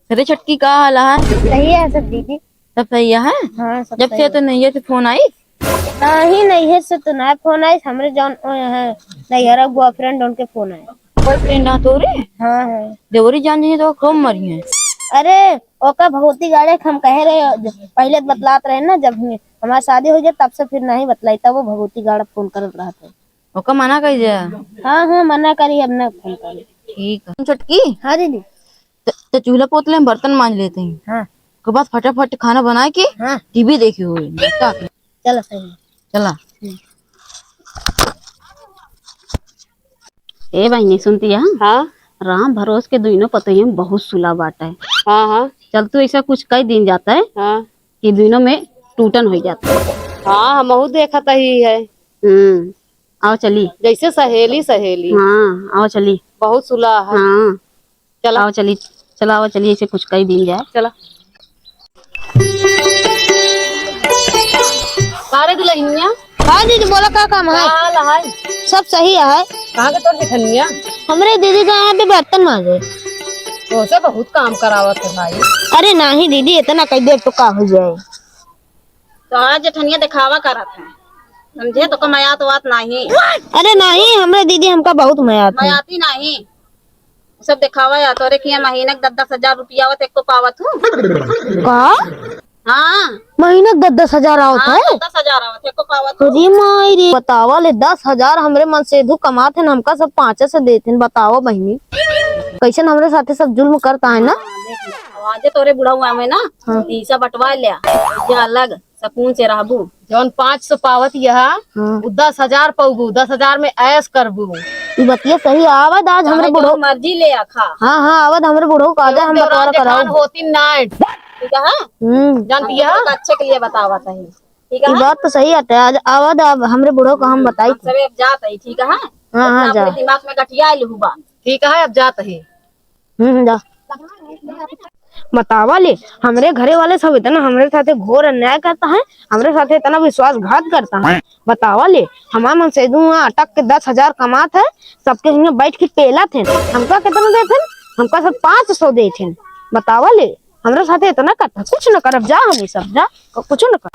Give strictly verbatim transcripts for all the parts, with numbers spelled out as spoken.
अरे छोटकी, का हाल है? सही है सब दीदी। सब सही है? हाँ, सब जब सही से है। तो नैहर से फोन आई? नहीं, नैहर से तो ना फोन आई, हमरे जौन ओ है नैहरा boyfriend उनके फोन आए। Boyfriend आ तोरे? हाँ, हाँ। देवरी जान जी तो खूब मरी है। अरे, ओका भगवती गाड़े के हम कहे रहे, पहले बतलात रहे ना, जब हम, हमार शादी हो जाए तब से फिर नहीं बतलाई, तब वो भगवती गाड़ा फोन करत रहत है। ओका मना करी जा। हाँ, हाँ, मना करी, अब ना फोन करी। ठीक है। छोटकी। हाँ दीदी। त, त चूल्हा पोत ले, हम बर्तन मांज लेते हैं। हाँ। ओकर बाद फटाफट खाना बनाए के हाँ। टीवी देखी होई, नाश्ता के। चलो, सही है। चला। हम्म। ए बहिनी, सुनती है? हाँ। राम भरोस के दुइनो पतोहियन बहुत सुला बाटे। हाँ, हाँ। चल, तू ऐसा कुछ कह दिन जाता है हाँ। कि दुइनो में टूटन हो जाता है। हाँ, हमहू देखत ही है। हम्म। आओ चली। जैसे सहेली, सहेली। हाँ, आओ चली। बहुत सुलह है। हाँ। चला। आओ चली, चला, आओ चली, ऐसे कुछ कही दिन जाए। चला। का रे दुल्हनिया? हाँ दीदी, बोला, का काम है? का हाल है? सब सही है। कहाँ के तोर जेठनिया? हमरे दीदी के यहाँ पे बर्तन मांजे। तोसे बहुत काम करावत है भाई। अरे नहीं दीदी, इतना कह दे तो का हो जाए? तो आज जेठनिया दिखावा करत है, समझे? तो का मयात वात नाही। अरे नाही, हमरे दीदी हमका बहुत मयात है। मयाती नाही, सब दिखावा या तोरे किया महीने के दस दस हजार रुपया आवत, एको पावत हूँ। का? हाँ। महीने के दस दस हजार आवत हाँ, है? दस दस हजार आवत, एको पावत हूँ। अरे माई रे, बतावा ले, दस हजार हमरे मन से दू कमात है ना, हमका सब पाँचे से देत हैं। बतावा बहिनी, कैसन हमरे साथे सब जुल्म करता है ना। हाँ, देख ले, आवाजे तोरे बुढ़ऊ आवे ना, हाँ। हिस्सा बंटवा लिया, या अलग। सकून से रहबू। जौन पाँच सौ पावत यहा, हाँ। उ दस हजार पउबू, दस हजार में ऐश करबू। ई बतिया सही आवत आज हमरे चाहे बुढ़ऊ। जौन मर्जी ले आ खा। हाँ, हाँ, आवत हमरे बुढ़ऊ का आजा, हम बंटवारा कराऊ। होती नाइट। ठीक है? हम्म। जानती है? हम तो अच्छे के लिए बतावत है। ठीक है? ई बात तो सही आते आज आवत, अब हमरे बुढ़ऊ का हम बताई। हम सबे अब जात है, ठीक है? हाँ, हाँ, अपने जा। दिमाग में गठिया लुहुबा। ठीक है, अब जात है। हम्म, जा। बतावा ले, हमरे घरे वाले सब इतना हमरे साथे घोर अन्याय करता है, हमरे साथे इतना विश्वासघात करता है। बतावा ले, हमार मन से दुआ अटक के दस हजार कमात है, सबके हियाँ बैठ के पेलत है, हमका कितना देत है? हमका सब पाँच सौ देत है। बतावा ले, हमरे साथे इतना करता, कुछ न करब, जा हम ई सब, जा। कुछ न कर।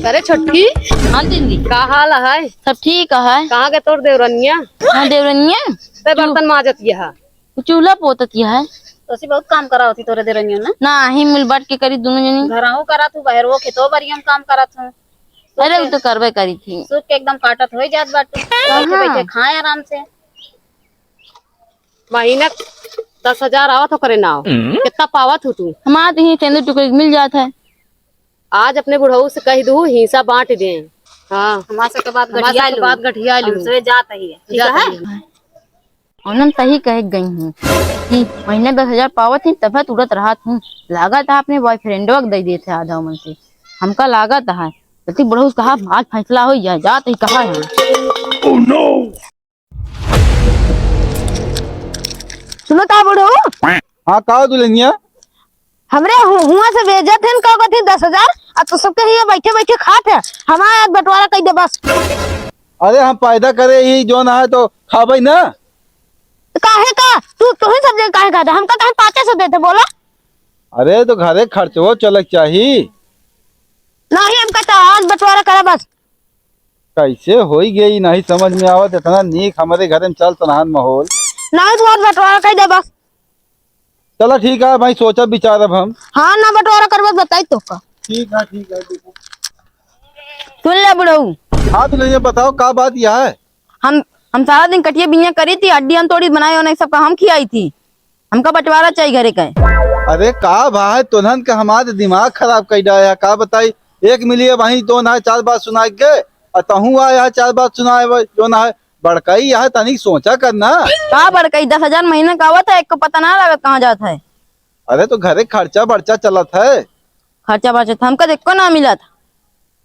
अरे छोटकी। हाँ दीदी। का हाल है? सब ठीक है। कहाँ के तोर देवरनिया? हाँ देवरनिया। ते बर्तन माजत यहा। चूल्हा पोतत यहा। तो सी बहुत काम करावती तोरे देवरनिया ना? नाही, मिल बांट के करी दोनों जनी। घरहू करत हूँ, बहरवो खेतो बरियम काम करत हूँ। अरे, उ तो करबे करी थी। सुख के एकदम काटत हो जात बाटू। हाँ। बैठे बैठे खाए आराम से। महीना दस हजार आवत हो करे नाव। हम्म। कितना पावत हो तू? हमार तो यहीं सेंदूर टुकड़ी मिल जात है। आज अपने बुढ़ऊ से कह दू, हिस्सा बांट दे। हाँ। हमार से के बात हमार गठिया से के लू। बात गठिया लू। हमसे जात ही है। ठीक जात है? ही है। उन्हन सही कहे गई हूँ कि महीने दस हजार पावत ही, तब तुरत रहत हूँ। लागत है अपने बॉयफ्रेंडवा के दे देते आधा मन से। हमका लागत है, जल्दी बुढ़ऊ से कहा, आज फैसला हो जाए, जात ही कहा है। Oh no! सुनो ता बुढ़ऊ। हाँ, का दुल्हनिया? हमरे हु-, हुआ से भेजत हन, का कहत हन, दस हजार, आ तू सबके हियाँ बैठे बैठे खात है। हमार आज बंटवारा कइ दे बस। अरे हम पैदा करे ही जौन है तो खाबे ना। तो काहे का? तू, तू ही सब जगह काहे खात है? हमका काहे पाँचे सौ देते बोला? अरे तो घरे खर्चवो चलक चाही। नहीं, हमका तो आज बंटवारा करा बस। कैसे होई गई, नहीं समझ में आवत, इतना नीक हमरे घरे में चलत रहन माहौल। नहीं, तू आज बंटवारा कइ दे बस। चला ठीक है भाई, सोचा विचारब हम। हाँ, ना बंटवारा करबस, बताई तो का। ठीक है, ठीक है, ठीक है। सुन ले बुढ़ऊ। हाँ, तो ये बताओ का बात यह है? हम, हम सारा दिन कटिया बिनिया करी थी, हड्डी हम तोड़ी बनाए होने सबका हम खियाई थी। हमका बंटवारा चाहिए घरे का। अरे का भाई, तोहन के हमारे दिमाग खराब कर डाला है, का बताई? एक मिलिए वहीं जौन है चार बात सुनाए के, और तहूँ आया है चार बात सुनाए, जौन है बड़काई है, तनिक सोचा करना। का बड़काई, दस हजार महीना का आवत है, एक को पता ना लागत कहाँ जात है। अरे तो घरे खर्चा बर्चा चलत है। खर्चा बर्चा तो हमका देखो ना मिलत।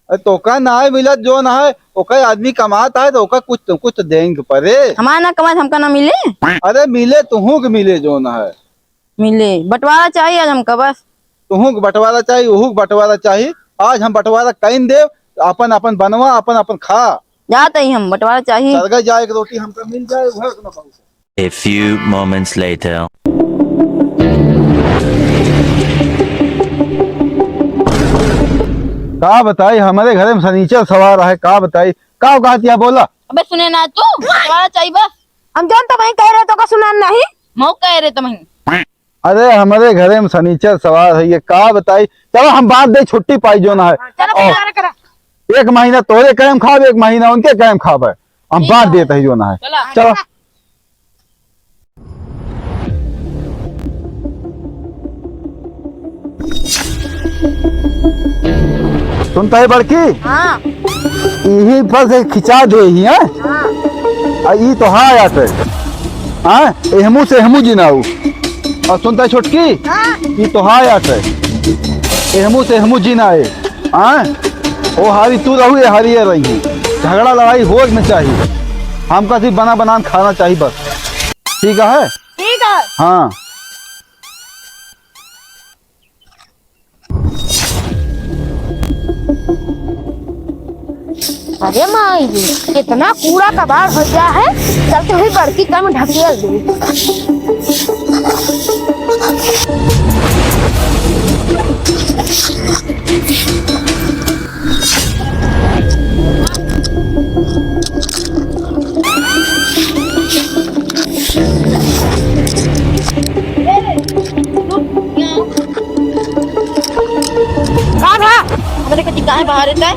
अरे तोका नाहीं मिलत जौन है, ओका आदमी कमात है तो ओका कुछ तो, कुछ तो देंगे परे। हमार ना कमात, हमका ना मिले। अरे मिले, तुहूँ के मिले जौन है। मिले, बंटवारा चाहिए आज हमका बस। तुहूँ के बंटवारा चाहिए, उहूँ के बंटवारा चाहिए। आज हम बंटवारा कइन देब, अपन अपन बनवा, अपन अपन खा। जात ही हम, बंटवारा चाहिए। सरगा जा, एक रोटी हमका मिल जाए, उहे इतना बहुत है। A few moments later. का बताई, हमरे घरे में सनीचर सवार है, का बताई, का कहत या बोला। अबे सुने ना तू, बंटवारा चाहिए बस। हम जौन तो वहीं कह रहे तो का सुनान नहीं? मऊ कह रहे तो वहीं। अरे हमरे घरे में सनीचर सवार है, ये का बताई। चलो हम बांट दे, छुट्टी पाई जौन है। चलो, और करा, करा। एक महीना तोरे कहे में खाब, एक महीना उनके कहे में खाब है। हम ठीक बांट है। देत ही जौन है। चला। चलो। सुनत है बड़की? हाँ। इही पर से खिंचा दे ही, हैं? हाँ। आ ई तो हाँ आटे। हाँ, एहमू से एहमू जिनाऊ। और सुनत है छोटकी? हाँ। ई तो हाँ आटे। एहमू से एहमू जिनाए। हाँ? ओ हारी तू रहू, ये हारी ये रही। झगड़ा लड़ाई होए के न चाहिए। हमका सिर्फ बना बनान खाना चाहिए बस। ठीक है? ठीक है। हाँ। अरे माई रे, कितना कूड़ा कबाड़ हो गया है। चल तो ही बड़की कम ढकेल दे। का भा? हमरे कती काहे बाहर है तै?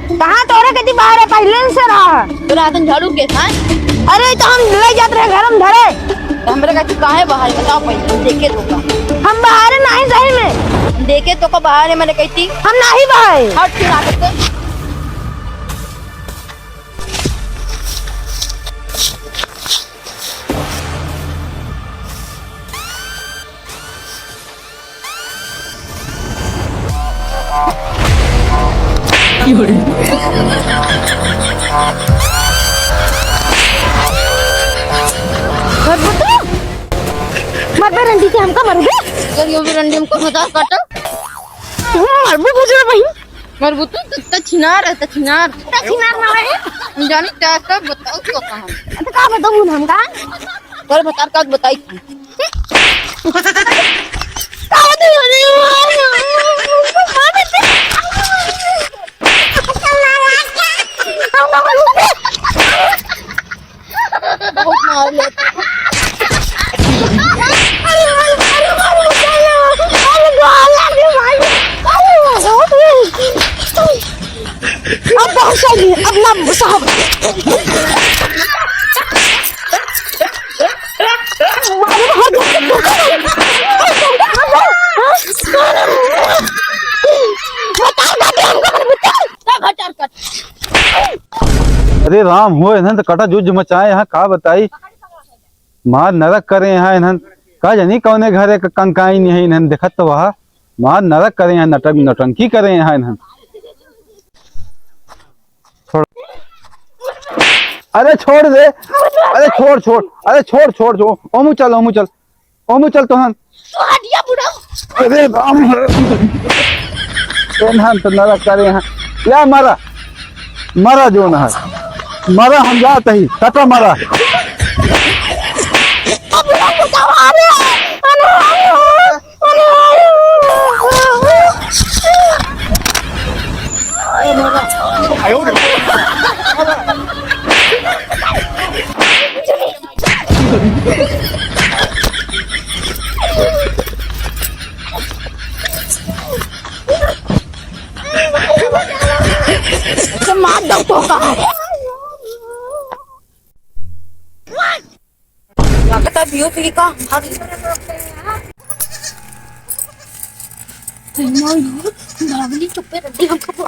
कहाँ तोरे कती बाहर है? पहिले से रहा। तोरा हाथन झाड़ू के खाए? अरे, तो हम ले जात रहे घर में धरे। तो हमरे कती काहे बाहर है? बताओ पहिले, हम देखे तो का। हम बाहर नहीं सही में। हम देखे तो का बाहर है, मैंने कही थी। हम नहीं बाहर। हट, फिर आ सकते। मरबू तू? मरबे रंडी के हमका मरबे? अगर यो भी रंडी हमको भतार काटा। मरबू बुझे भाई। मरबू तू, तू, तू छिनार है, तू छिनार। तू छिनार ना है। हम जानी क्या सब बताओ तो कहाँ। तो का बताऊँ हमका? तोरे भतार का बताई। बहुत मार लेता। अब बहुत सही है, अब ना साहब। अरे राम हो, इन्हन तो कटा जुझ मचाए हैं, का बताई। मार नरक करे हैं इन्हन, का जानी कौने घरे क कंकाइन है इन्हन, देखत तो वहा मार नरक करे हैं, नटंक-, नौटंकी करे हैं इन्हन। छोड़। अरे छोड़ दे, अरे छोड़, छोड़, अरे छोड़, छोड़, छोड़, ओमू चल, ओमू चल, ओमू चल तोहन। तू हटिया बुढ़ऊ। अरे राम, इन्हन तो नरक करे हैं। या मरा, मरा जौन है, मरा, हम जात ही, कटा मरा। मार दो तो का। लागत है बियो के का? भागली चुप्पे रंडी हमको।